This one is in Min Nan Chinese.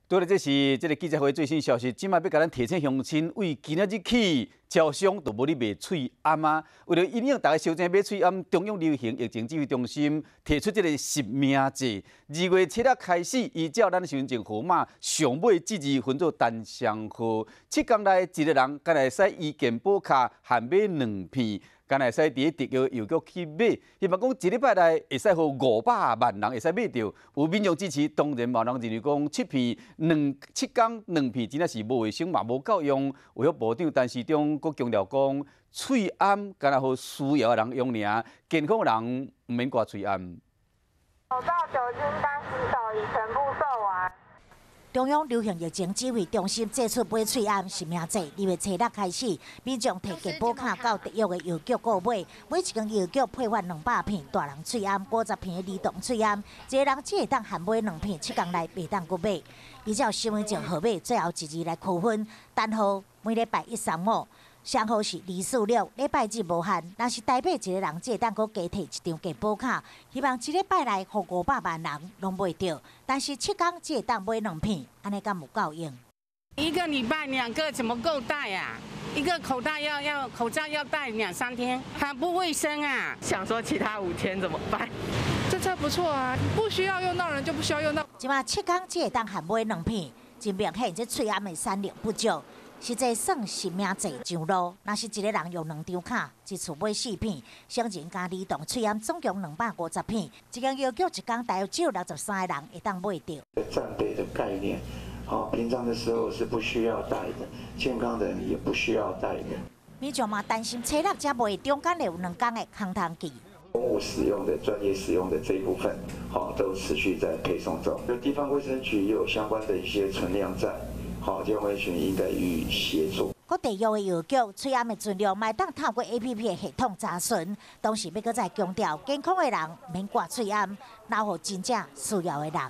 對了，這是這个記者會最新消息。這擺欲共咱提醒鄉親，為今仔日起，超商就無咧賣喙罨啊。為著因應逐家相爭買喙罨，中央流行疫情指揮中心提出這个實名制。2月7日開始，依照咱身份證號碼上尾這字分做單雙號，7天內一个人敢若會使依健保卡限買兩片。敢若會使佇咧特約藥局去買，希望講一禮拜內會使予500萬人會使買著。有民眾支持，當然嘛有人認為講七片兩七工兩片真正是無衛生嘛，無夠用。衛福部長陳時中閣強調講，喙罨敢若予需要的人用爾，健康人毋免掛喙罨。口罩、酒精、乾洗手已全部售完。中央流行疫情指揮中心祭出買喙罨實名制，2月7日開始，民眾提健保卡到特約的藥局購買，每一間藥局配發200片大人喙罨、50片的兒童喙罨，一个人只會當限買兩片，7天內袂當閣買。依照身份證號碼最後一字來區分，單號每禮拜一、三、五，雙號是二、四、六，禮拜日無限。若是台北一个人只會當閣加提一張健保卡，希望一禮拜內予500萬人攏買著，但是7天只會當買兩片，按呢敢有夠用？一個禮拜兩個怎麼夠戴啊？一個口罩要口罩要戴兩三天，很不衛生啊！想說其他5天怎麼辦？政策不錯啊，不需要用到人就不需要用到。這擺7天只會當限買兩片，真明顯這喙罨的產量不足。實際算實名制上路，若是一个人用兩張卡，一次買四片，成人佮兒童喙罨總共250片，一間藥局一工大約只有63个人會當買著。戰備的概念，好，平常的時候是不需要戴的，健康的人也不需要戴的。民眾嘛擔心，初六才賣，中間會有2工的空窗期。公務使用的、專業使用的這一部分，好，都持續在配送中。地方衛生局也有相關的一些存量在。好，地方衛生局應該予以協助。各地藥的藥局喙罨的存量，嘛會當透過 APP 的系統查詢。同時欲閣再強調，健康的人免掛喙罨，留予真正需要的人。